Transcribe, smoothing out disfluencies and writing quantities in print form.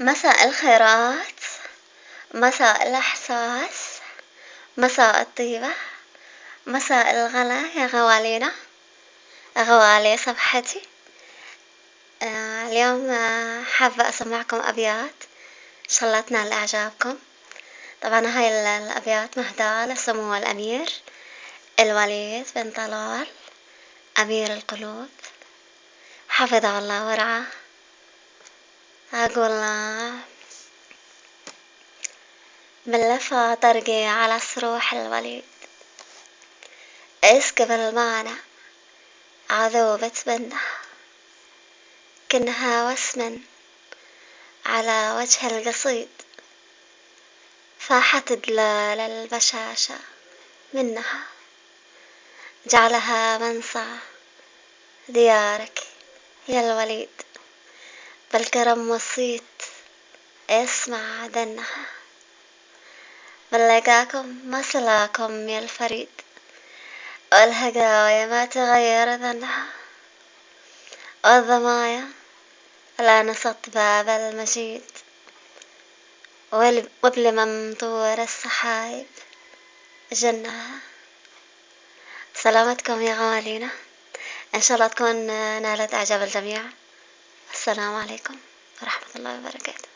مساء الخيرات، مساء الإحساس، مساء الطيبة، مساء الغلا يا غوالينا، غوالي صفحتي. اليوم حابة أسمعكم أبيات إن شاء الله تنال إعجابكم. طبعا هاي الأبيات مهداة لسمو الأمير الوليد بن طلال، أمير القلوب، حفظه الله ورعاه. أقول من لفا طرقي على صروح الوليد، اسكب المعنى عذوبة بنها، كنها وسما على وجه القصيد، فاحت دلال البشاشة منها، جعلها منصع ديارك يا الوليد، بالكرم والصيت اسمع دنها، بلقاكم مسلاكم يا الفريد، والهقايا ما تغير ذنها، والضمايا لا نصت باب المجيد، وبل ممطور السحايب جنها. سلامتكم يا غوالينا، إن شاء الله تكون نالت إعجاب الجميع. السلام عليكم ورحمة الله وبركاته.